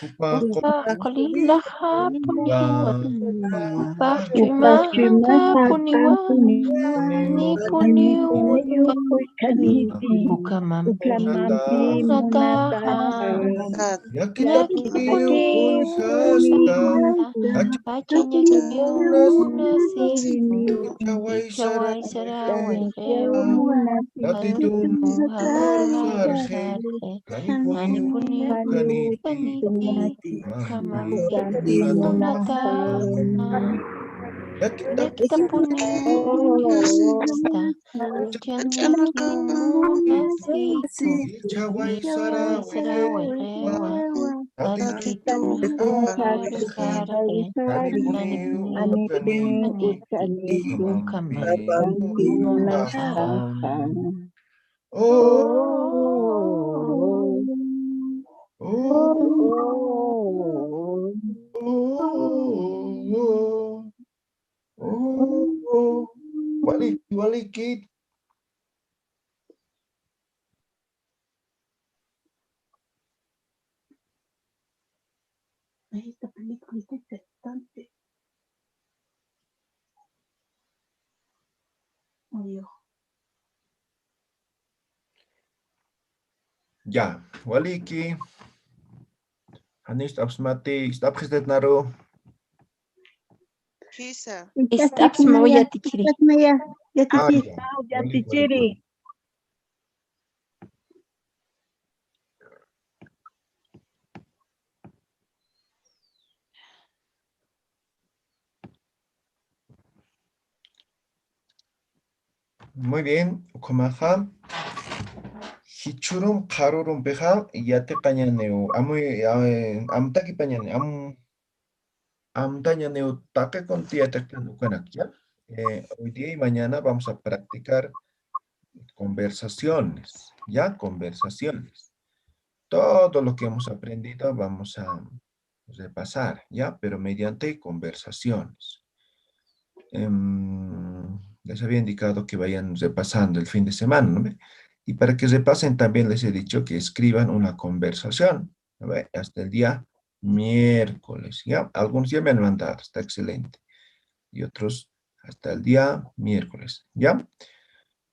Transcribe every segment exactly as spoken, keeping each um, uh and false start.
Jupax qullqi laxapuniwa, jupax chuymax jakapuniwa, nipuniw ukhamampinataxa, ñakitapuniw uñjasta, jachañakipuniw munasi, jichhawaysara wayqiwa, Tatitun jawsaruxarxi, janipuniw ukaniti, ukhamampinataxa, ñakitapuniw uñjasta, jachañakipuniw munasitu, jichhawaysara wayqiwa, Tatitun jawsaruxarxi, janipuniw ukaniti, ukhamampinataxa. Oh, oh, oh, oh, oh, oh. Waliki, waliki. Ay, esta película es interesante. Ay, Dios. Ya, waliki. Janiw ist'apxsmati, ist'apxistit naru. Jisa. Ist'apxsma, yatichiri. Ist'apxsma, ya, yatichiri. Ah, ya. Wali, wali, yatichiri. Wali. Muy bien, ukhamaxa. Jichhürum qharürumpixa yatiqañaniw, amuy, eh, amtakipañani, am-, amtañaniw taqi kuntix yatiqañ ukanak, ¿ya? Eh, hoy día y mañana vamos a practicar conversaciones, ¿ya? Conversaciones. Todo lo que hemos aprendido vamos a repasar, ¿ya? Pero mediante conversaciones. Em, les había indicado que vayan repasando el fin de semana, ¿no ve? Y para que repasen también les he dicho que escriban una conversación, ¿no ve? Hasta el día miércoles, ¿ya? Algunos ya me han mandado, está excelente. Y otros hasta el día miércoles, ¿ya?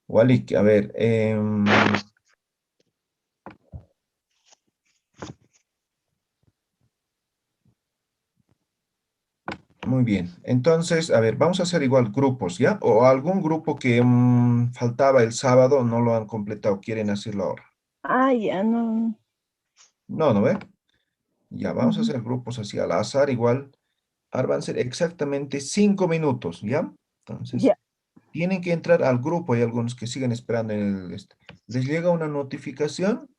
Walik, a ver, em, muy bien. Entonces, a ver, vamos a hacer igual grupos, ¿ya? O algún grupo que, mm, faltaba el sábado, no lo han completado, quieren hacerlo ahora. Ah, ya, no. No, ¿no ve? Ya, vamos a hacer grupos así al azar, igual. Ahora van a ser exactamente cinco minutos, ¿ya? Entonces, ya, tienen que entrar al grupo. Hay algunos que siguen esperando en el, este, les llega una notificación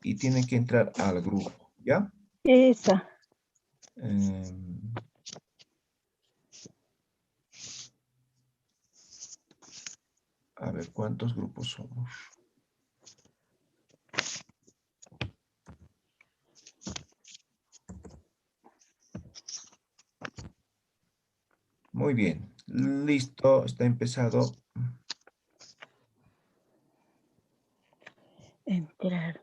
y tienen que entrar al grupo, ¿ya? Esa. Em, a ver, ¿cuántos grupos somos? Muy bien. Listo, está empezado. Entrar.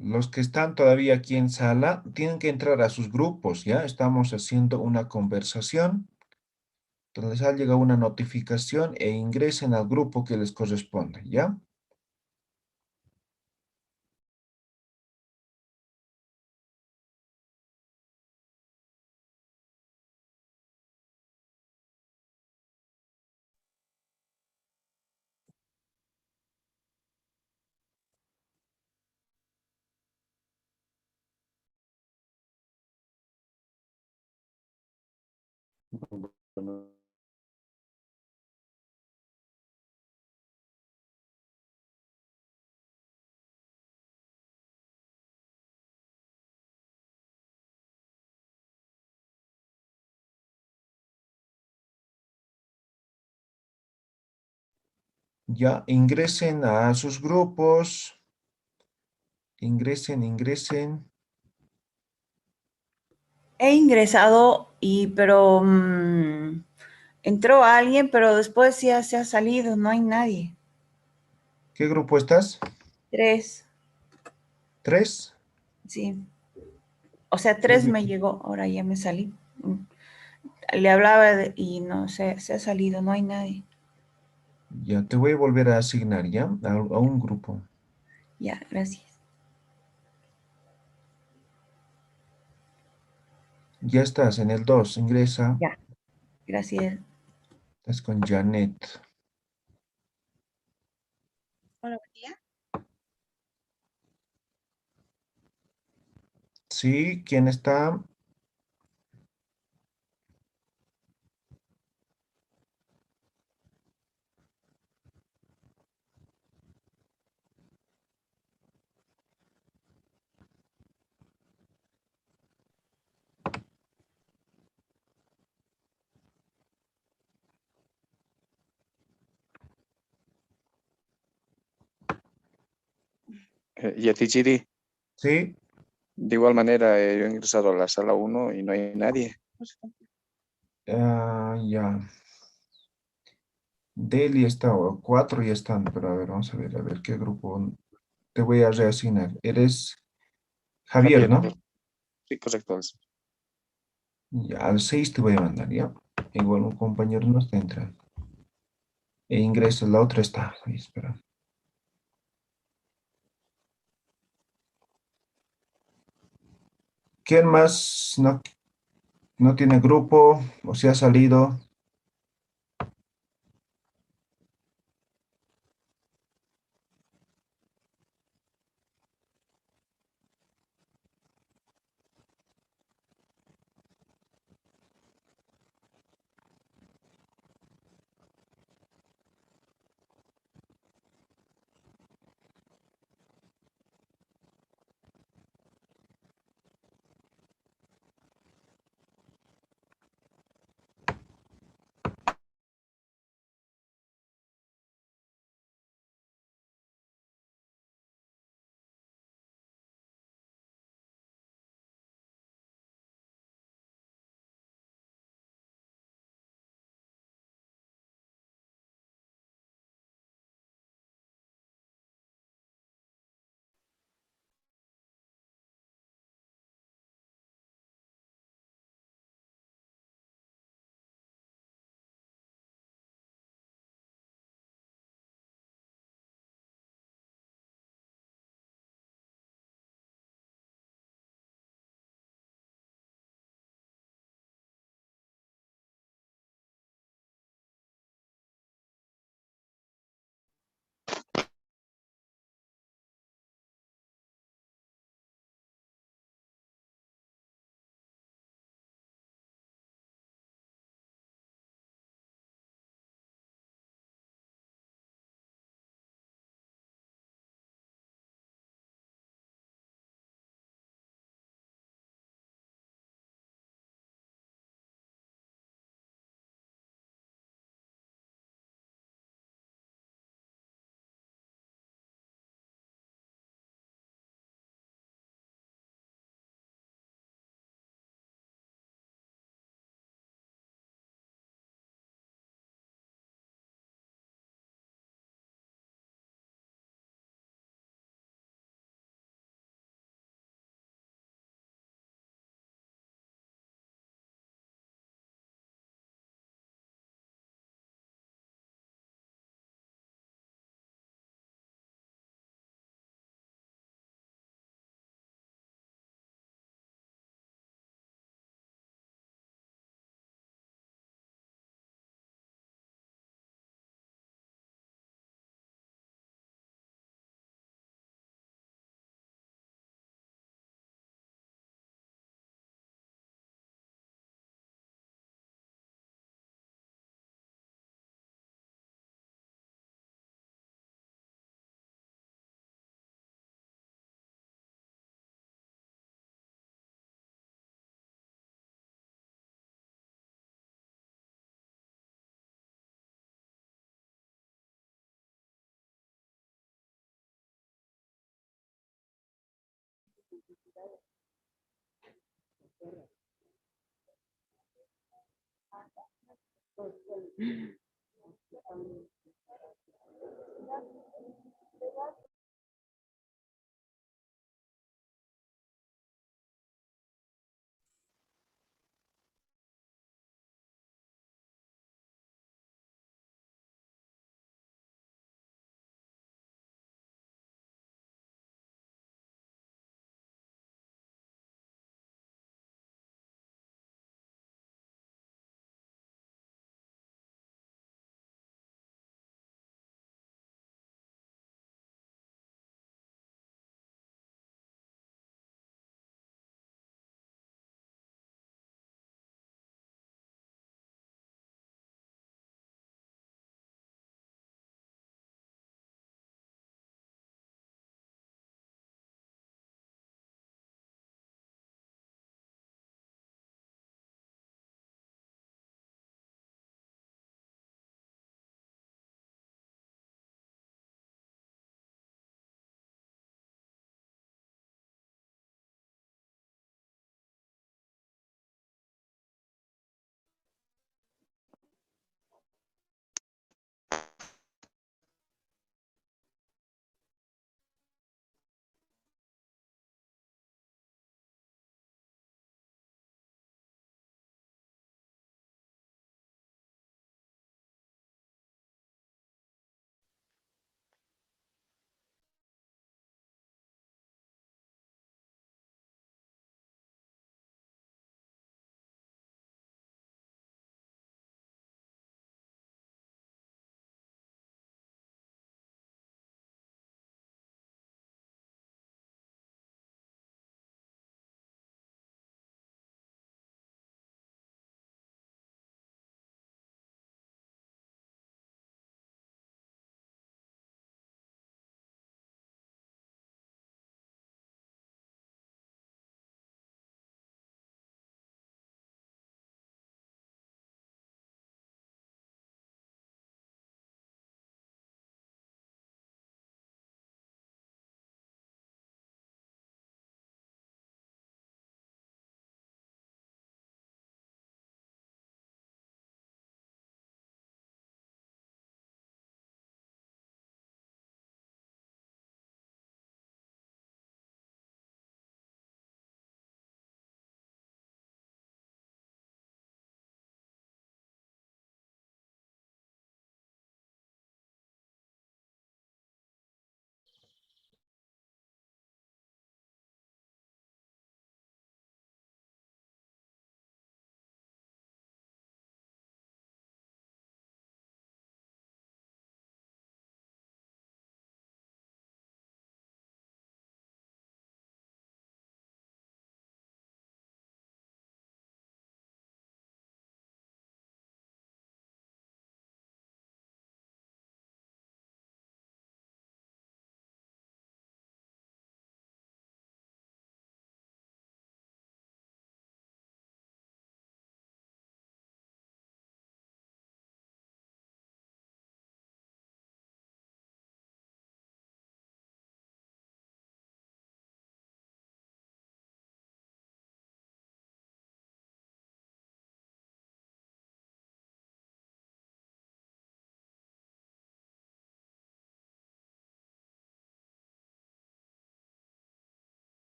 los que están todavía aquí en sala, tienen que entrar a sus grupos, ¿ya? Estamos haciendo una conversación. Entonces les ha llegado una notificación e ingresen al grupo que les corresponde, ¿ya? Ya, ingresen a sus grupos. Ingresen, ingresen. He ingresado y, pero, mm, entró alguien, pero después ya se ha salido, no hay nadie. ¿Qué grupo estás? Tres. ¿Tres? Sí. O sea, tres me llegó, ahora ya me salí. Mm. Le hablaba de- y no, se, se ha salido, no hay nadie. Ya, te voy a volver a asignar, ¿ya? A, a un grupo. Ya, gracias. Ya estás en el dos, ingresa. Ya, gracias. Estás con Janet. Hola, buen día. Sí, ¿quién está? Eh, Yatichiri. Sí. De igual manera, eh, yo he ingresado a la sala uno y no hay nadie. Ah, ya. Deli está, o cuatro ya están, pero a ver, vamos a ver, a ver qué grupo. Te voy a reasignar. Eres Javier, Javier, ¿no? Sí, correcto. Ya, al seis te voy a mandar, ¿ya? Igual un compañero no está entrando. E ingresa, la otra está. Ahí, espera. ¿Quién más no, no tiene grupo o se ha salido?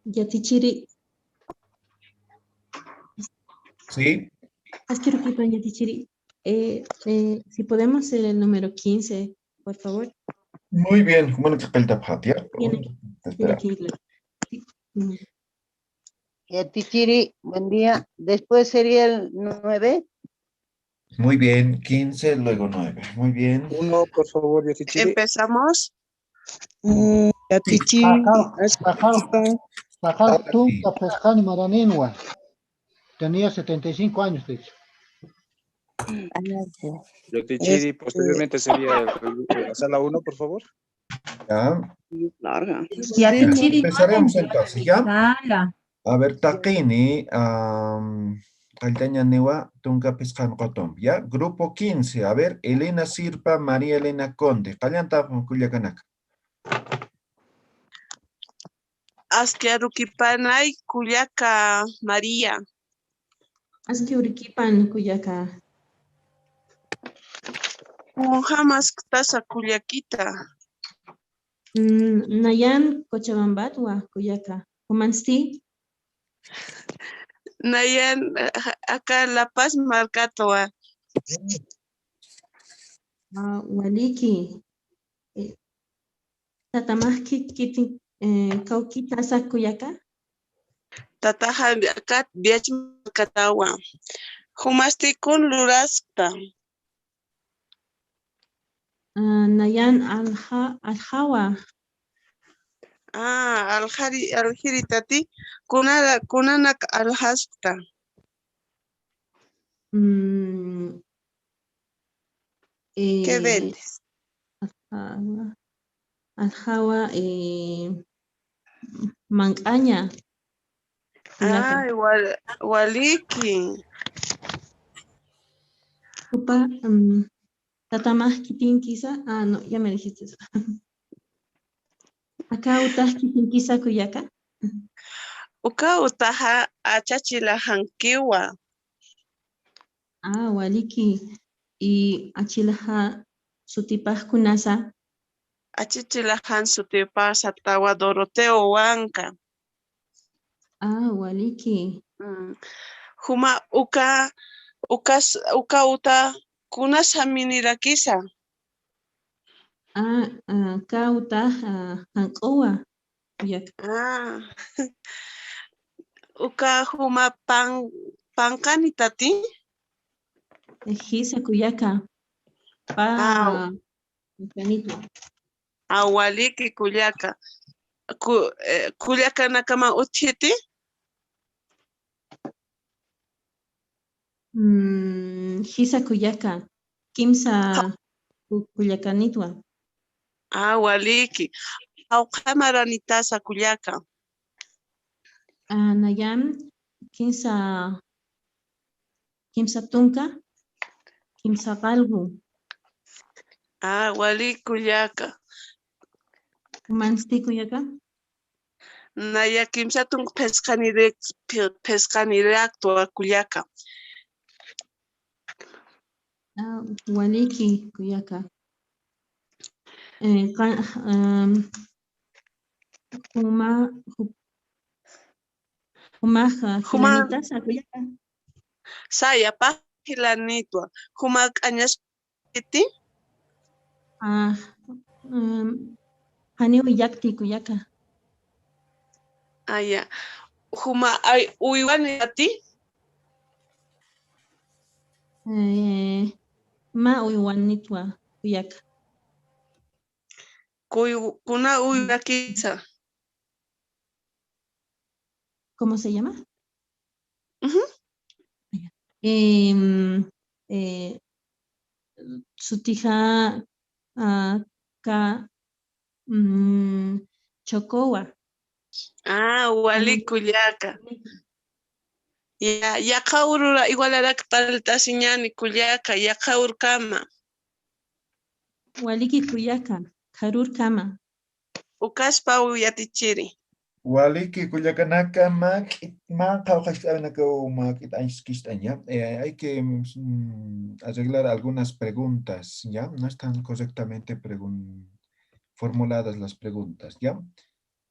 Yatichiri. Sí. Aski arukipan yatichiri. Eh, eh, si podemos el número quince, por favor. Muy bien, jumanaka qilltapxäta, ¿ya? Tiene, Espera. tiene que ir. Sí. Mm. Yatichiri, buen día. Después sería el nueve. Muy bien, quince, luego nueve. Muy bien. Uno, por favor, Yatichiri. Empezamos. Mm, Yatichiri. Sajar, sajar, sajar tunka phisqani maraninwa. Tenía setenta y cinco años, de hecho. Yatichiri, posteriormente sería el- la sala uno, por favor. Ya. Larga. Empezaremos entonces, ¿ya? A ver, taqini, am, qalltañaniwa tunka phisqan qutumpi, ¿ya? Grupo quince, a ver, Elena Sirpa, María Elena Conde. Qalltapxi kullakanaka. Aski arukipanay kullaka María. Aski arukipan kullaka. Kunjamasktasa kullakita. Mm, nayan Cochabambatwa kullaka. Jumansti? Nayan, eh, aka La Paz markatwa. Ah, waliki. Eh, tatamax ki-, kiti, eh, kawkitasa kullaka? Tataxa aka Viach markatawa. Jumasti kun luraskta. Ah, nayan alja-, aljawa. Ah, aljari, aljiri tati. Kuna, kunanak aljaskta. Mm, ¿Qué eh, vendes? Aljawa, aljawa, eh, manq'aña. Kullaka. Ay, wal-, waliki. Jupa, mm, tatamax kitinkisa. Ah, no, ya me dijiste eso. Aka utax kitinkisa kullaka. Uka utaxa achachilaxankiwa. Ah, waliki. Y achilaxa sutipax kunasa. Achichilaxan sutipax satawa Doroteowanka. Ah, waliki. Mm. Juma uka, ukas, uka uta kunas jaminirakisa. Ah, ah, ka uta, ah, janq'uwa. Kullaka. Ah. Uka juma pan, panqani tati? Jisa kullaka. Pa, ah, panqanitwa. Ah, waliki kullaka. Ku-, eh, kullakanakama utjiti? Mm, jisa kullaka. Kimsa ku-, kullakanitwa. Ah, waliki. Jawqha maranitasa kullaka. Ah, nayan kimsa, kimsa tunka, kimsa qalgu. Ah, wali kullaka. Mansti kullaka. Naya kimsa tunka phisqaniri-, phi-, phisqaniraktwa kullaka. Ah, waliki kullaka. Eh, qa-, em, juma, ju-, jumaxa, juma, jilanitasa kullaka. Sayapa jilanitwa. Juma q'añas iti? Ah, em, janiw llakti kullaka. Ah, ya. Juma ay uywanitati? Eh, mä uywanitwa kullaka. Kuy-, kuna uywakisa. ¿Cómo se llama? Ujú. Em, eh, sutixa, ah, ka, mm, Chocowa. Ah, wali kullaka. Ya, yaqha urura igualarak parlt'asiñäni kullaka, yaqha urkama. Waliki kullaka, qharürkama. Ukaspaw yatichiri. Waliki kullakanaka, mä k'it, mä qhawqacht'awinakaw mä k'it anchhis kist'aña. Eh, hay que, mm, arreglar algunas preguntas, ¿ya? No están correctamente pregun-, formuladas las preguntas, ¿ya?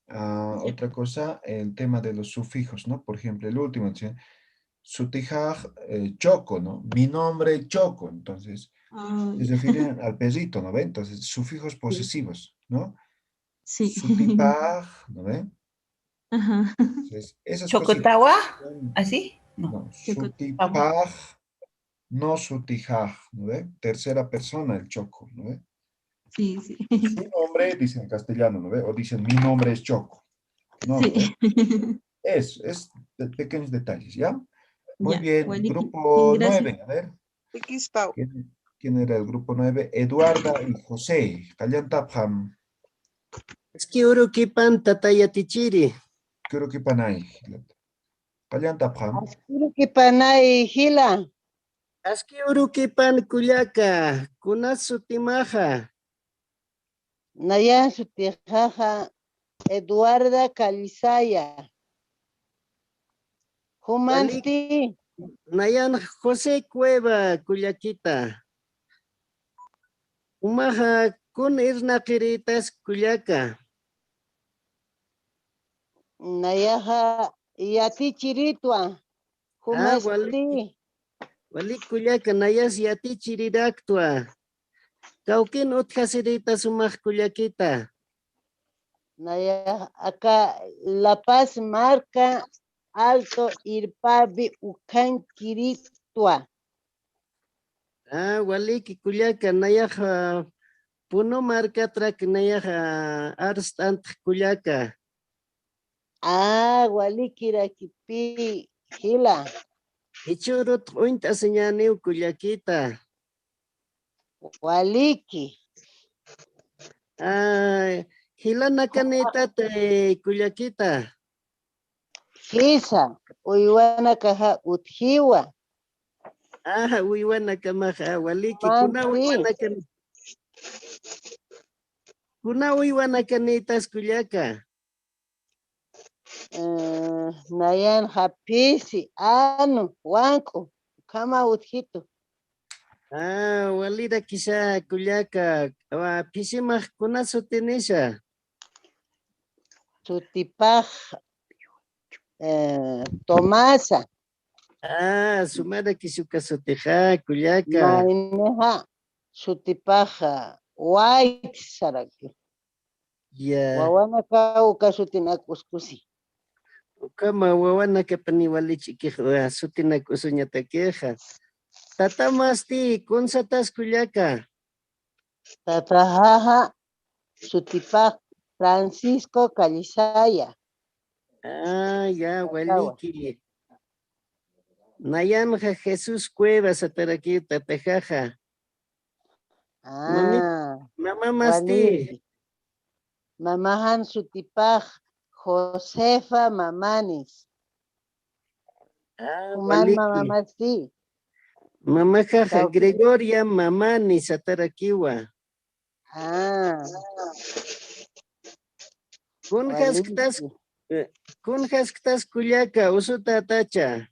Ah, otra cosa, el tema de los sufijos, ¿no? Por ejemplo, el último, dice, sutixax, eh, Choco, ¿no? Mi nombre es Choco. Entonces, se refieren al perrito, ¿no ve? Entonces, sufijos posesivos, ¿no? Sí. Sutipaj, ¿no ve? Ajá. Entonces, esas cosas. ¿Chocotawa? ¿Así? No. No, Chocotawa. Sutipaj, no sutijaj, ¿no ve? Tercera persona, el Choco, ¿no ve? Sí, sí. Su nombre, dice en castellano, ¿no ve? O dicen, mi nombre es Choco. No, sí. ¿No ve? Es, es de pequeños detalles, ¿ya? Muy bien, grupo nueve, a ver. ¿Quién, quién era el grupo nueve? Eduarda y José. Qallantapxam. Aski urukipan tata yatichiri. Aski urukipanay, jilata. Qallantapxam. Aski urukipanay, jila. Aski urukipan kullaka, kunas sutimaxa. Nayan sutixaxa Eduarda Calizaya. Jumansti. Nayan José Cueva kullakita. Jumaxa kun irnaqiritas kullaka. Nayaxa yatichiritwa. Ah, wali. Jumasti. Wali kullaka, nayas yatichiriraktwa. Kawkin utjasirita sumax kullakita. Naya aka La Paz marka Alto Irpapi ukhankiriktwa. Ah, waliki kullaka, nayaxa Puno markatrak nayaxa arst'antx kullaka. Ah, walikirakipi, jila. Jichhürutx uñt'asiñäniw kullakita. Waliki. Ah, jilanakanitat, eh, kullakita. Jisa, uywanakaxa utjiwa. Ajá, uywanakamaxa, waliki. Kuna uywanakan-, kuna uywanakanïtas kullaka. Eh, nayanxa phisi, anu, wank'u, ukhama utjitu. Ah, walirakisa kullaka, wa, phisimax kuna sutinisa. Sutipax, eh, Tomasa. Ah, sumarakis uka sutixa, kullaka. Maynixa sutipax, ah, White saraki. Ya. Wawanaka uka sutinak uskusi. Ukhama wawanakapani walich'ikix, ah, sutinak usuñatakixa. Tatamasti, kunsatas kullaka. Tataxaxa sutipax Francisco Calizaya. Ah, ya, waliki. Nayanxa Jesús Cuevas satarakiw tataxaxa. Ah, mamamasti. Mamaxan sutipax Josefa Mamanis. Ah, juman waliki. Mamamasti. Mamaxaxa Gregoria Mamanis satarakiwa. Ah. Kunjasktas, waliki. Eh, kunjasktas kullaka, usutätacha.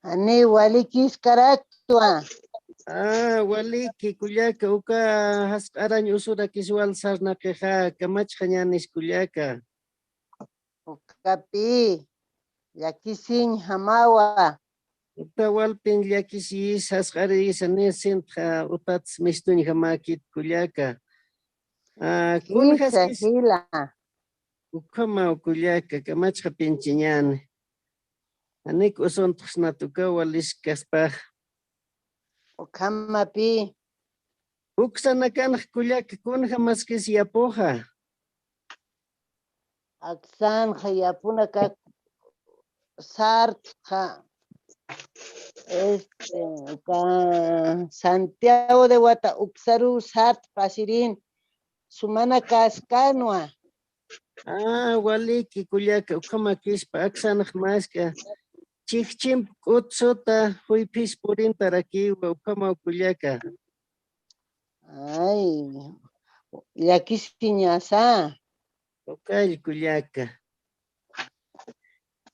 Ani walikiskaraktwa. Ah, waliki kullaka, uka jasq'arañ usurakis wal sarnaqixa, kamachxañänis kullaka. Ukapi, llakisiñjamawa. Uta walpin llakisiyis, jasq'ariyis, ani sintxa utats mistuñjamäkit kullaka. Ah, jisa, kunjaskis jila. Ukhamaw kullaka, kamachxapinchiñäni. Anik usuntxsnat ukaw waliskaspax. Ukhamapi. Uksanakanx kullaka, kunjamaskis yapuxa. Aksanxa yapunaka sartxa, este, uka Santiago de Wata uksaruw sartx pasirin, sumanakaskanwa. Ah, waliki kullaka, ukhamakispa, aksanax mask'a chijchimp k'utsuta juyphis purintarakiwa, ukhamaw kullaka. Ay, llakisiñasa. Ukall kullaka.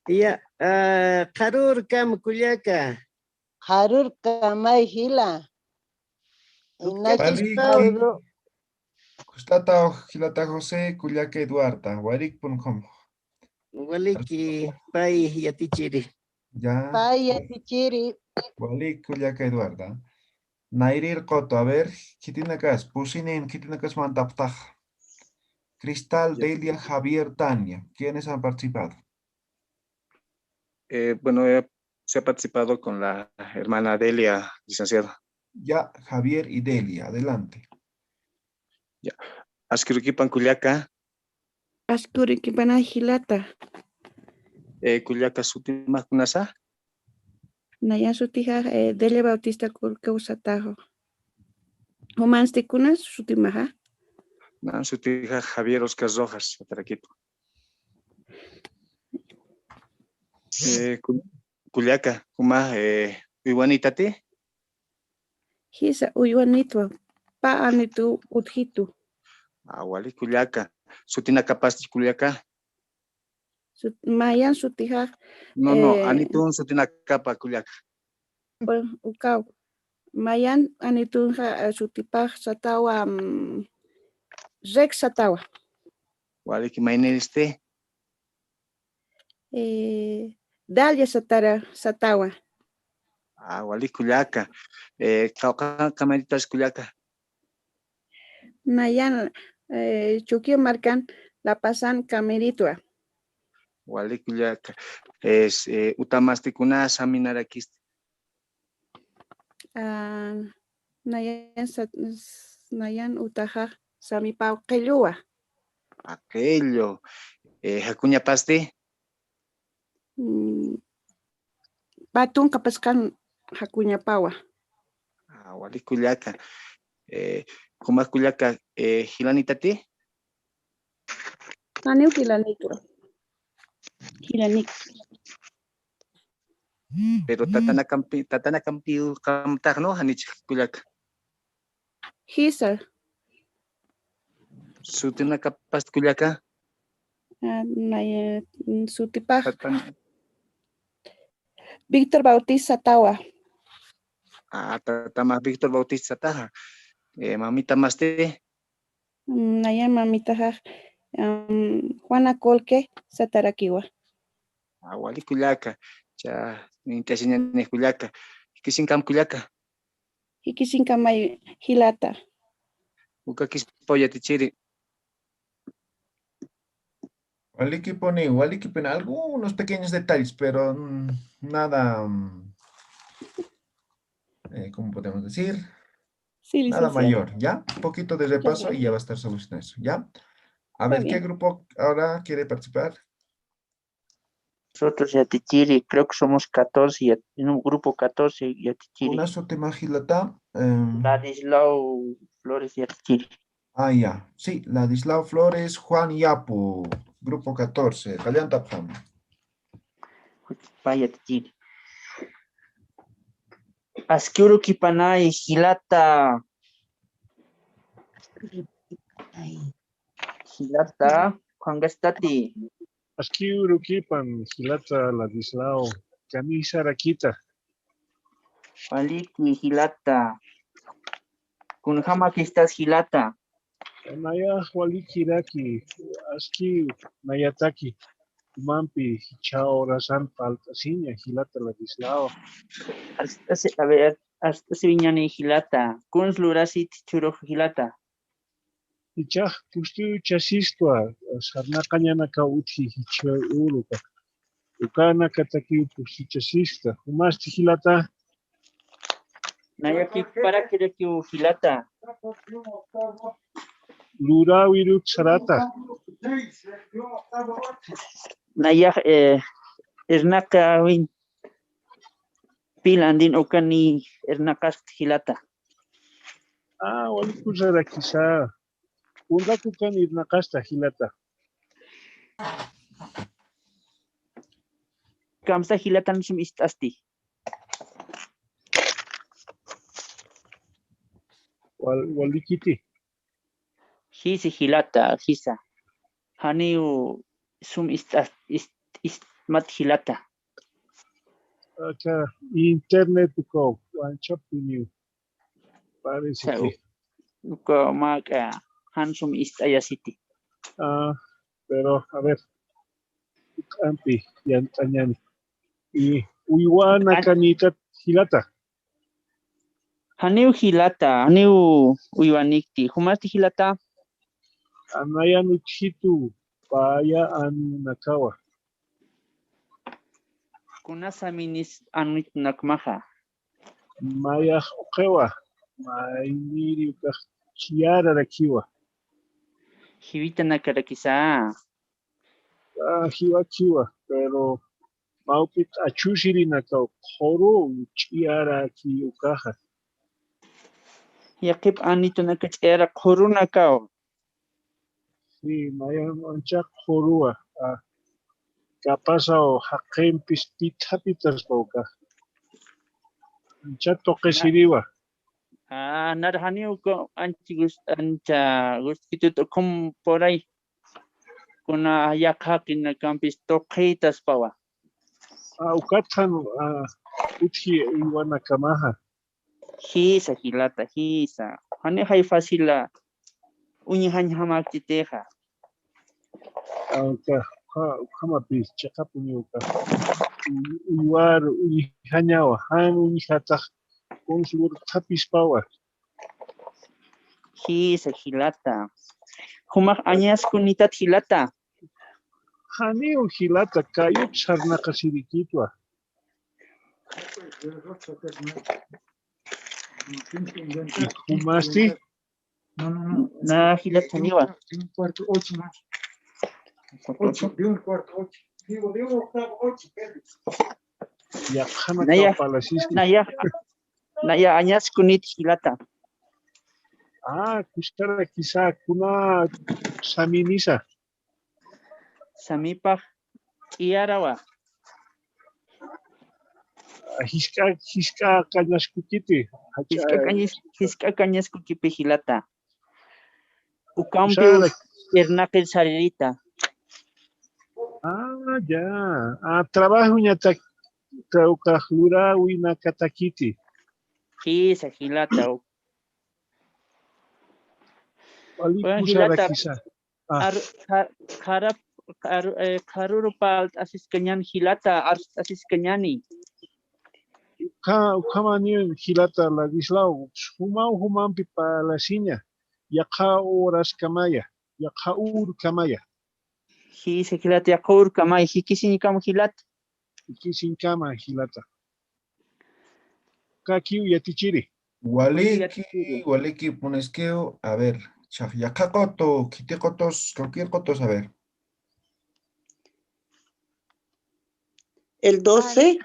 Ya, ah, qharürkam kullaka. Qharürkamay jila. Ukall. Inachis Pablo. Kustata jilata José, kullaka Eduarda, warikpun qhum. Waliki, pay yatichiri. Ya. Pay yatichiri. Walik kullaka Eduarda. Nayrir Qoto, a ver, khitinakas, pusinin, khitinakas mantaptax. Cristal, ya. Delia, Javier, Tania, ¿quiénes han participado? Eh, bueno, eh, se ha participado con la hermana Delia, licenciado. Ya, Javier y Delia, adelante. Ya. Askïrukipan kullaka. Askïrukipan jilata. Eh, kullaka sutimax kunasa. Nayan sutixa, eh, Delia Bautista Kurka usataxu. Jumansti kunas sutimaxa. Nan sutixa Javier Oscar Rojas, satarakïtu. Eh, ku-, kullaka, juma, eh, uywanïtati? Jisa, uywanïtwa, pä anitun utjitu. Ah, wali kullaka. Sutinakapasti kullaka. Sut-, mayan sutixa. No, no, eh, anitun sutinakapa kullaka. Bueno, ukaw. Mayan anitunxa, eh, sutipax satawa, mm, Rex satawa. Waliki, mayniristi? Eh, Dalia satara, satawa. Ah, wali kullaka. Eh, qawqha kamiritas kullaka. Nayan, eh, Chukiyaw markan La Pazan kamiritwa. Wali kullaka. Es, eh, utamasti kuna saminarakisti. Ah, nayan sat-, s-, nayan utaxa samipaw qilluwa. Ah, qillu. Eh, jakuñapasti? Mm, pä tunka paskan jakuñapawa. Ah, wali kullaka. Eh, juma kullaka, eh, jilanïtati? Janiw jilanïtwa. Jilanït. Pero tatanakampi, tatanakampiw qamtax, ¿no? Janich kullaka. Jisa. Sutinakapasti kullaka. Ah, naya, mm, sutipax. Tatan- Víctor Bautista satawa. Ah, tatamax Víctor Bautista sataxa. Eh, mamitamasti? Mm, nayan mamitaxa, am, Juana Colque satarakiwa. Ah, wali kullaka. Cha, intasiñani kullaka. Jikisinkam kullaka. Jikisinkamay jilata. Ukakispaw yatichiri. Walikipuni, walikipuni. Algunos pequeños detalles, pero, mm, nada, mm, eh, ¿cómo podemos decir? Sí, licenciado. Nada mayor, ¿ya? Un poquito de repaso y ya va a estar solucionado eso, ¿ya? A ver, ¿qué grupo ahora quiere participar? Nosotros yatichiri, creo que somos catorce, ya, en un grupo catorce yatichiri. Kuna sutimax jilata, em, Ladislao Flores yatichiri. Ah, ya. Sí, Ladislao Flores, Juan Yapu, grupo catorce. Qallantapxam. Pay yatichiri. Askïrukipanay jilata. Jilata, Juan Gastati. Askïrukipan jilata Ladislao, kanisarakita. Waliki jilata. Kunjamakistas jilata. Nayax walikiraki, askï nayataki. Jumampi jichha horasan parlt'asiña jilata Ladislao. Arst'asi, a ver, arst'asiwiñani jilata. Kuns lurasit jichhürux jilata. Jichhax pustuchasistwa, sarnaqañanakaw utji jichhüruka. Ukanakatakiw pustuchasista. Jumasti jilata. Nayakiparakiw jilata. Luräwiruk sarata. Nayax, eh, irnaqawin. Pï landin ukani irnaqasta jilata. Ah, walikisarakisa. Kunrak ukani irnaqasta jilata. Kamsa jilatan sum ist'asti. Wal-, walikiti. Jisi jilata, jisa. Janiw sum ist'a-, ist-, ist'mat jilata. Aka internet ukaw wanchapuniw. Parece Sa- que. Uka mä k'a jan sum ist'ayasiti. Ah, pero a ver. Uk'ampi yant'añani. Y uywanakanitat jilata. Janiw jilata, janiw uywanikti. Jumasti jilata. Anayan utjitu paya anunakawa. Kuna saminis anunakmaxa. Mayax uqiwa. Mayniri ukax ch'iyararakiwa. Jiwitanakarakisa. Ah, jiwakiwa, pero mawpit achusirinakaw qhuru ch'iyaraki ukaxa. Yaqhip anitunaka ch'iyara qhurunakaw. Sí, mayan ancha qhuruwa. Ah, kapasaw jaqimpis pithapitaspa ukaxa. Ancha tuqisiriwa. Ah, narjaniw uka ancha gus-, ancha guskitut ukhum puray. Kuna yaqhaqinakampis tuqitaspawa. Ah, ukathan, ah, utji uywanakamaxa. Jisa, jilata, jisa. Janixay facila uñjañjamäktitixa. Uka, uka, ukhamapis chiqapuniw uka. Uy-, uywar, uñjañawa, jan uñjatax, consultapispawa. Jisa, jilata. Jumax añaskunitat jilata. Janiw jilata, kayut sarnaqasirikitwa. Y jumasti. Na, jilata, janiwa. Yaqhana Naya, kapalasiski. Naya, naya añaskunit jilata. Ah, kuskara kisa kuna saminisa. Samipax ch'iyarawa. Jisk'a, jisk'a kañaskukiti. Jisk'a kañas-, jisk'a kañaskukipi jilata. Ukampi irnaqir saririta. Ah, ya. Ah, trabajoñatak, ukax luräwinakatakiti. Jisa, jilata. Wali kusarakisa. Qharap, qharuru parlt'asiskañän jilata, arst'asiskañäni. Ukhamaniw jilata Ladislao, jumaw jumampi parlasiña, yaqha uraskamaya, yaqha urkamaya. Jisa jilata, yaqha urkamaya, jikisiñkama jilata. Jikisiñkama jilata. Ukakiw yatichiri. Waliki, waliki puniskiw. A ver, chaq yaqha qutu, khiti qutus, cualquier qutus, a ver. El doce.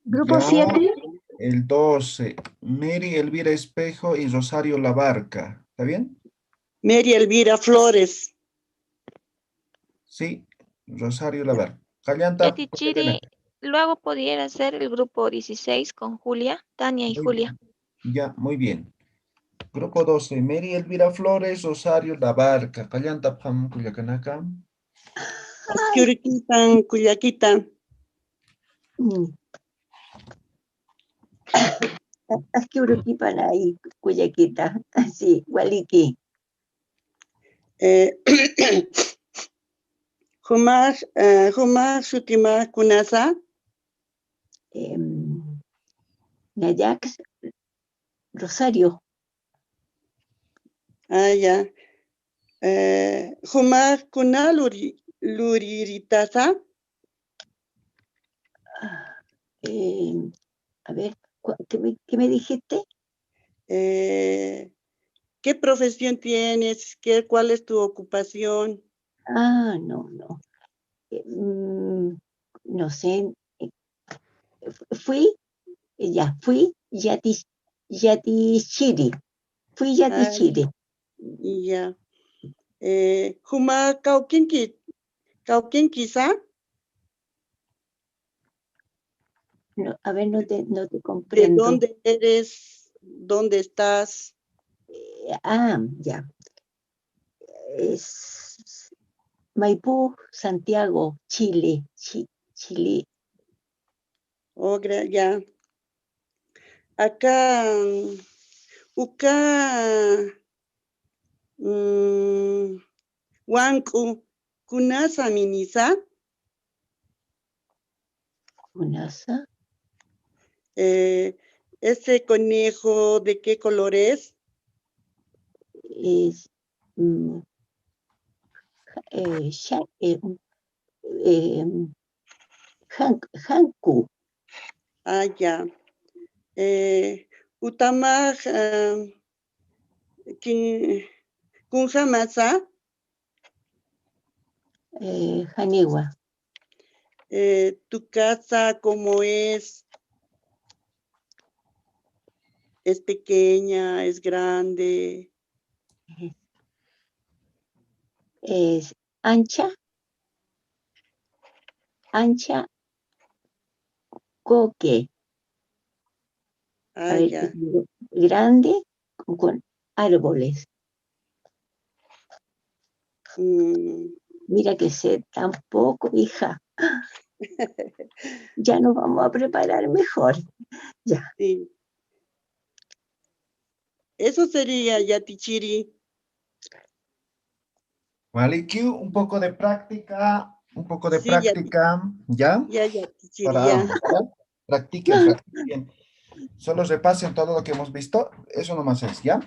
Grupo siete. El doce. Mary Elvira Espejo y Rosario Labarca. ¿Está bien? Mary Elvira Flores. Sí, Rosario Labarca. Qallanta. Yatichiri, luego pudiera ser el grupo dieciséis con Julia, Tania y Julia. Ya, muy bien. Grupo doce, Mary Elvira Flores, Rosario Labarca. Qallantapxam kullakanaka. Aski urukipan kullakita. Aski urukipan ay kullakita. Sí, waliki. Eh, jumax, eh, jumax sutimax kunasa. Em, Nayax Rosario. Ah, ya. Eh, jumax kuna luri-, luriritasa. Em, a ver, cu-, ¿qué me, qué me dijiste? Eh, ¿qué profesión tienes? ¿Qué, cuál es tu ocupación? Ah, no, no. Eh, mm, no sé. Eh, fui, ya, fui, yati-, yatichiri. Fui yatichiri. Ya. Eh, juma kawkinki, kawkinkisa. No, a ver, no te, no te comprendo. ¿De dónde eres? ¿Dónde estás? Eh, ah, ya. Es, Maipú, Santiago, Chile, Chi-, Chile. Ogra, ya. Aka, mm, uka, mm, wank'u, kunasa minisa? Kunasa. Eh, ese conejo, ¿de qué color es? Es, mm, eh, sha-, eh, um, eh, jan-, janku. Ah, ya. Eh, utamax, ah, ki-, kunjamasa? Eh, janiwa. Eh, ¿tu casa cómo es? ¿Es pequeña? ¿Es grande? Es ancha, ancha, coque. Ah, ya. Grande, con árboles. Mm. Mira que sé tampoco, hija. Ya nos vamos a preparar mejor. Ya. Sí. Eso sería, Yatichiri. Waliki, un poco de práctica, un poco de Sí, ya. Práctica, ¿ya? Ya, Yatichiri, Para ya. ambos, ¿ya? Practiquen, practiquen. Solo repasen todo lo que hemos visto, eso nomás es, ¿ya?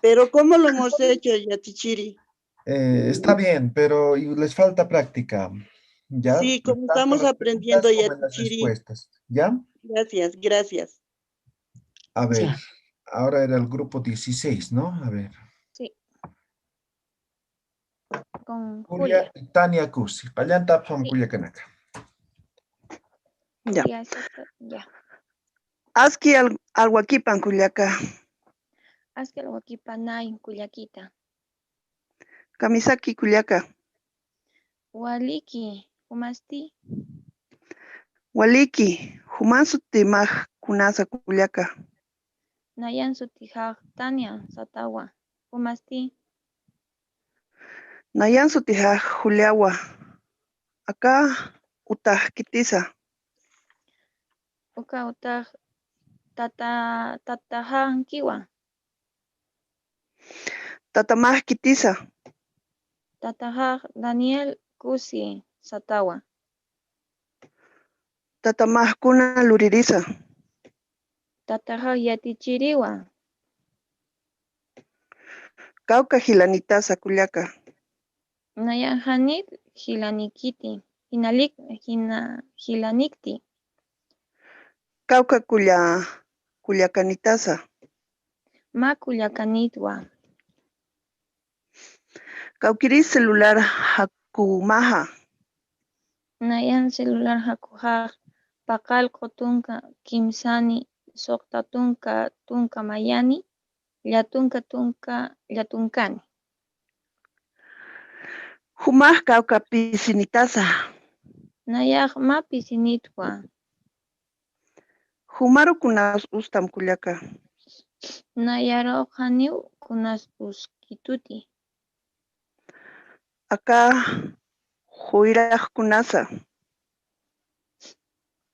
Pero ¿cómo lo hemos hecho, Yatichiri? Eh, está bien, pero y les falta práctica, ¿ya? Sí, como Tanto estamos las aprendiendo, preguntas como en las Yatichiri. Respuestas, ¿ya? Gracias, gracias. A ver, Ya. Ahora era el grupo dieciséis, ¿no? A ver. Sí. Con Julia Julia. Y Tania Cusi. Qallantapxam Sí. kullakanaka. Ya. Sí, así está, ya. Aski al-, alwakipan kullaka. Aski alwakipanay kullakita. Kamisaki kullaka. Waliki, jumasti. Waliki, juman sutimax kunasa kullaka. Nayan sutijax Tania satawa. Jumasti. Nayan sutijax Juliawa. Aka utax kitisa. Uka utax tata, tatajankiwa. Tatamax kitisa. Tatajax Daniel Cusi satawa. Tatamax kuna luririsa. Tatajax Yatichiriwa. Kawka jilanitasa kullaka. Nayan janit jilanikiti. Jinalik, jina, jilanikti. Kawka kulla, kullakanitasa. Mä kullakanitwa. Kawkïris celular jakumaxa. Nayan celular jakuxax paqallqu tunka kimsani, suqta tunka, tunka mayani, llatunka tunka, llatunkani. Jumax kawka pisinitasa. Nayax mä pisinitwa. Jumaru kunas ustam kullaka. Nayarux janiw kunas uskituti. Aka juyrax kunasa.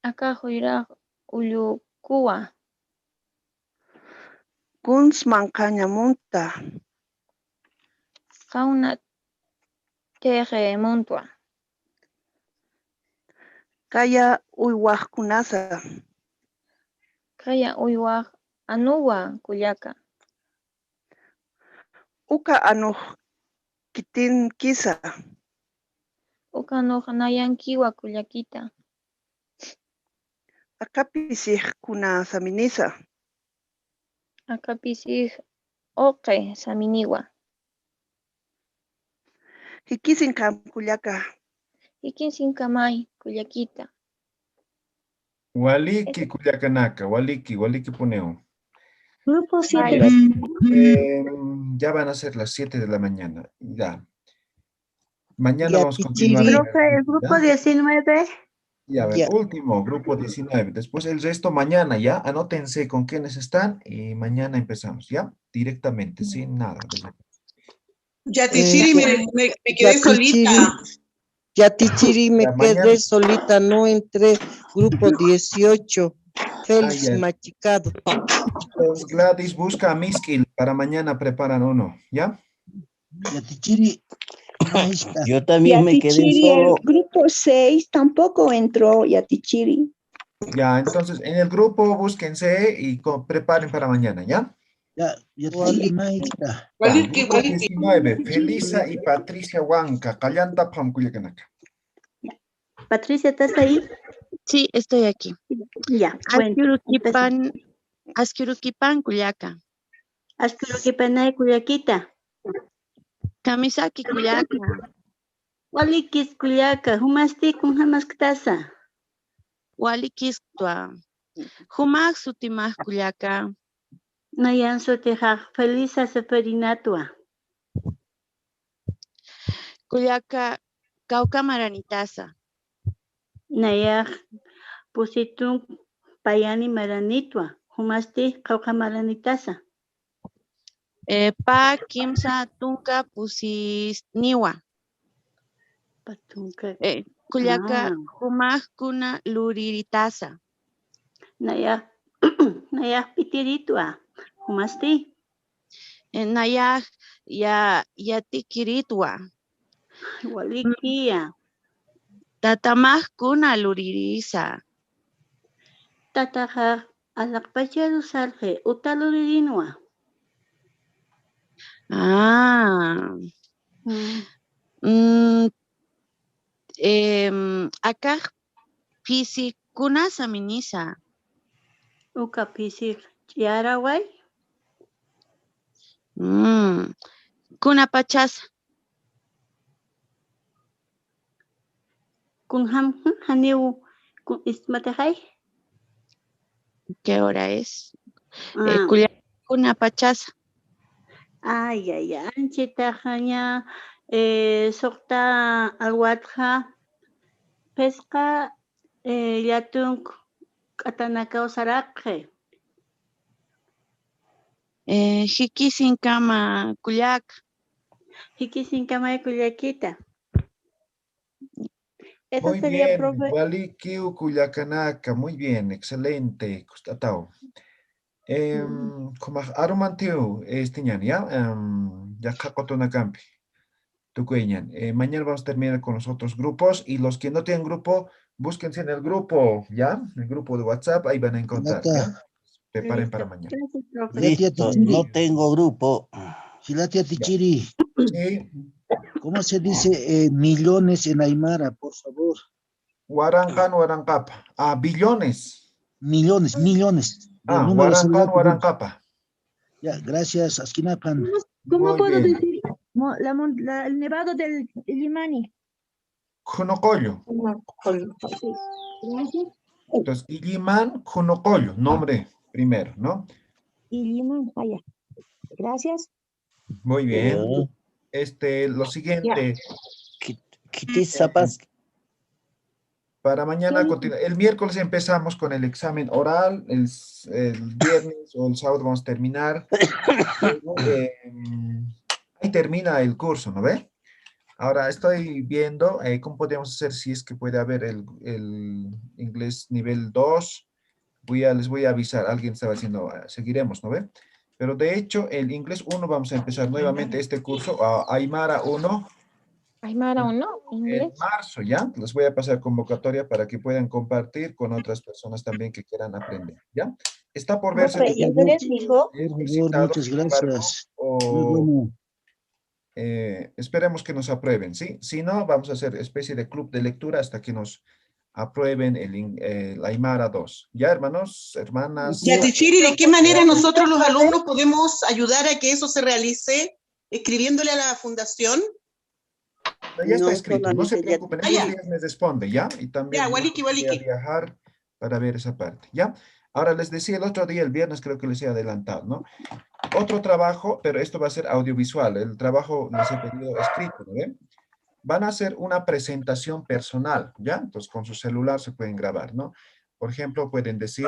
Aka juyrax ullukuwa. Kuns manqhaña munta. Qawna tixi muntwa. Kaya uywax kunasa. Kaya uywax anuwa kullaka. Uka anux kitinkisa. Uka anux nayankiwa kullakita. Aka pisix kuna saminisa. Aka pisix uqi saminiwa. Jikisinkam kullaka. Jikisinkamay kullakita. Waliki kullakanaka, waliki, waliki puniw. Grupo siete. Mira, eh, ya van a ser las siete de la mañana. Ya. Mañana Ya, vamos a Yatichiri. Continuar. Profe, el grupo ¿Ya? Diecinueve. Y a ver, Ya. Último, grupo diecinueve. Después el resto mañana, ¿ya? Anótense con quienes están y mañana empezamos, ¿ya? Directamente, sin nada. Yatichiri, me, me, me quedé solita. Yatichiri, me quedé solita, no entré grupo dieciocho. Félix Machicado. Entonces, Gladys, busca a Miskil para mañana preparan uno, ¿ya? Yatichiri, ahí está. Yo también me quedé solo. El grupo seis tampoco entró, Yatichiri. Ya, entonces en el grupo búsquense y co- preparen para mañana, ¿ya? Ya, ya te sigue, maestra. Waliki, grupo waliki. Diecinueve, Felisa y Patricia Huanca, qallantapxam kullakanaka. Patricia, ¿estás ahí? Sí, estoy aquí. Ya, bueno, aski urukipan, aski urukipan kullaka. Aski urukipanay kullakita. Kamisaki kullaka. Walikis kullaka, jumasti kunjamasktasa. Walikiskta. Jumax sutimax kullaka. Nayan sutixax Felisa Seferinatwa. Kullaka, kawka maranitasa. Nayax pusitun payani maranitwa. Jumasti kawka maranitasa. Eh, pä kimsa tunka pusisniwa. Pä tunka. Eh, kullaka, ah, jumax kuna luriritasa. Nayax, nayax p'itiritwa. Jumasti? Eh, nayax ya, yatikiritwa. Walikiya. Tatamax kuna luririsa. Tataxa alaqpacharu sarxi, uta luririnwa. Ah. Mm. Mm, em, akax phisik kunasa minisa. Uka phisik ch'araway. Mm. Kunapachasa. Kunjam, janiw, kun, ist'matixay. ¿Qué hora es? Eh, ah. Kulla, kunapachasa. Ay, ay, ay, anchitaxaña, eh, suxta alwatxa, phisqa, eh, llatunk k'atanakaw saraqxi. Eh, jikisinkama kullak. Jikisinkama kullakita. Eso sería, profe. Muy bien, walikiw kullakanaka, muy bien, excelente, kust'ataw. Em, mm, kumax arumantiw, este, ñan, ¿ya? Em, ya qhaqatunakampi. Tukuyañan. Eh, mañana vamos a terminar con los otros grupos y los que no tienen grupo, búsquense en el grupo, ¿ya? El grupo de WhatsApp, ahí van a encontrar, ¿ya? Preparen para mañana. Gracias, profe. Listo, no tengo grupo. Jilata Yatichiri. Sí. ¿Cómo se dice, eh, millones en aymara, por favor? Waranqan waranqapa. Ah, billones. Millones, millones. Ah, waranqan waranqapa. Ya, gracias, askinapan. ¿Cómo, cómo puedo decir mo-, la mon-, la, el nevado del Illimani? Khunuqullu. Khunuqullu. Sí. Gracias. Entonces, Illiman Khunuqullu, nombre primero, ¿no? Illiman, ah, ya. Gracias. Muy bien. Este, lo siguiente. Para mañana continúa. El miércoles empezamos con el examen oral, el, el viernes o el sábado vamos a terminar. Luego, eh, ahí termina el curso, ¿no ve? Ahora estoy viendo, eh, cómo podemos hacer si es que puede haber el, el inglés nivel dos. Voy a, les voy a avisar, alguien estaba diciendo, ah, seguiremos, ¿no ve? Pero de hecho, el inglés uno vamos a empezar nuevamente este curso, a, Aymara uno. Aymara uno, en inglés. Marzo, ¿ya? Les voy a pasar convocatoria para que puedan compartir con otras personas también que quieran aprender, ¿ya? Está por verse. Profe, ¿inglés, dijo? Por favor, muchas gracias. Muy bueno. Eh, esperemos que nos aprueben, ¿sí? Si no, vamos a hacer especie de club de lectura hasta que nos aprueben el in-, eh, el Aymara dos. ¿Ya, hermanos, hermanas? Yatichiri, ¿de qué manera nosotros los alumnos podemos ayudar a que eso se realice? Escribiéndole a la fundación. No, ya está escrito, no se preocupen, ellos ya me responden, ¿ya? Y también voy a viajar para ver esa parte, ¿ya? Ahora les decía el otro día, el viernes creo que les he adelantado, ¿no? Otro trabajo, pero esto va a ser audiovisual, el trabajo les he pedido escrito, ¿no ven? Van a hacer una presentación personal, ¿ya? Entonces con su celular se pueden grabar, ¿no? Por ejemplo, pueden decir,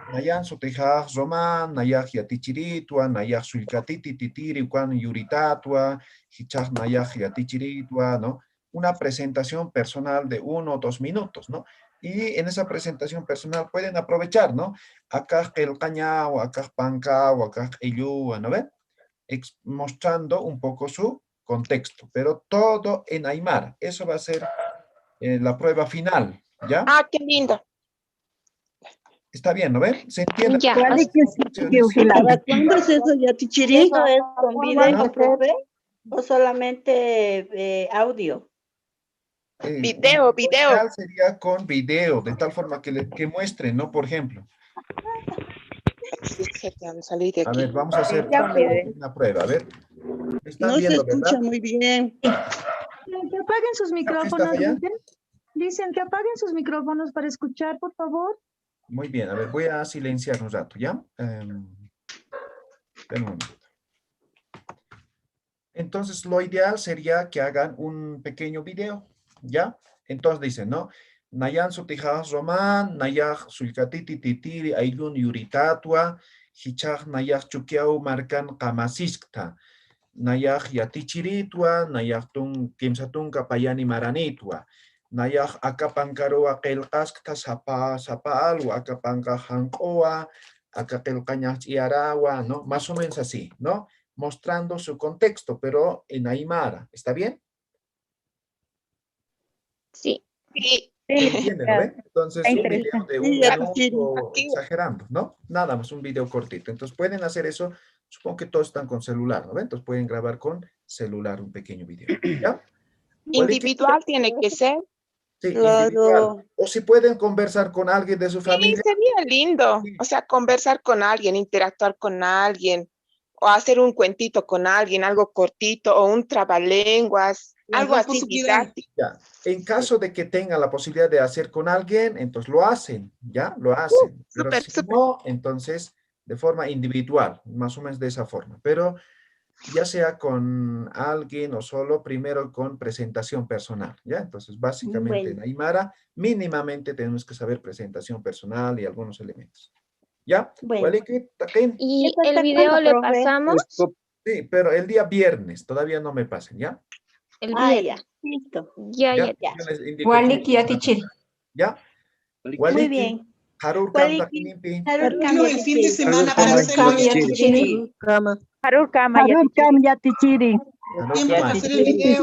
Nayan sutixax Roman, nayax yatichiritwa, nayax sullkatiti titiri ukan yuritatwa, jichhax nayax yatichiritwa, ¿no? Una presentación personal de uno o dos minutos, ¿no? Y en esa presentación personal pueden aprovechar, ¿no? Akax qillqañaw, akax pankaw, akax q'illuwa, ¿no ven? Ex- mostrando un poco su contexto, pero todo en aymara. Eso va a ser eh, la prueba final, ¿ya? Ah, qué lindo. Está bien, ¿no ven? ¿Se entiende? Ya. ¿Para cuándo es eso, ¿Eso Yatichiri? es con video, profe? ¿O solamente eh, audio? Eh, Video, lo video. ideal sería con video, de tal forma que, le, que muestren, ¿no? Por ejemplo, Sí, se te han salido a aquí. ver, vamos a hacer Ya, mire. Una prueba, a ver. ¿Me están No se viendo, escucha verdad? Muy bien. Que apaguen sus micrófonos, allá? Dicen. Dicen que apaguen sus micrófonos para escuchar, por favor. Muy bien, a ver, voy a silenciar un rato, ¿ya? Em, espera un momento. Entonces, lo ideal sería que hagan un pequeño video, ¿ya? Entonces dicen, ¿no? Nayan sutixax Roman, nayax sullkatiti titiri ayllun yuritatwa, jichhax nayax Chukiyaw markan qamasiskta, nayax yatichiritwa, nayax tun, kimsa tunka payani maranitwa, nayax aka pankaruwa qillqaskta sapa, sapa alwa, aka pankax janq'uwa, aka qillqañax ch'iyarawa, ¿no? Más o menos así, ¿no? Mostrando su contexto, pero en aymara, ¿está bien? Sí. Sí. ¿Entienden, no ven? Entonces, Está un video de un interesante. minuto, exagerando, ¿no? Nada más, un video cortito. Entonces, pueden hacer eso. Supongo que todos están con celular, ¿no ven? Entonces, pueden grabar con celular un pequeño video, ¿ya? Individual tiene que ser. Sí, Claro. individual. O si pueden conversar con alguien de su Sí, familia. Sería lindo. Sí. O sea, conversar con alguien, interactuar con alguien, o hacer un cuentito con alguien, algo cortito, o un trabalenguas, Las algo dos por así su cuidado. Didáctico. Ya. En caso de que tengan la posibilidad de hacer con alguien, entonces lo hacen, ¿ya? Lo hacen. Pero Súper, si súper. No, entonces de forma individual, más o menos de esa forma. Pero ya sea con alguien o solo, primero con presentación personal, ¿ya? Entonces, básicamente Bueno. En aymara, mínimamente tenemos que saber presentación personal y algunos elementos. ¿Ya? Bueno. Walikiy, taqin. Y Eso el está video claro, le profe. Pasamos. Sí, pero el día viernes, todavía no me pasen, ¿ya? El Ah, viernes. Ya, listo. Ya, ya. Yo les indico Waliki cómo se va a Yatichiri. hacer. ¿Ya? Muy Waliki, Bien. Harur Muy Kam Bien. Taqinimpi. Harur Bueno, el fin de Yatichiri. Semana para hacer el video. Yatichiri. Harur Kam Harur Yatichiri. Kam Yatichiri. Harur Tiempo Kam. para hacer el video.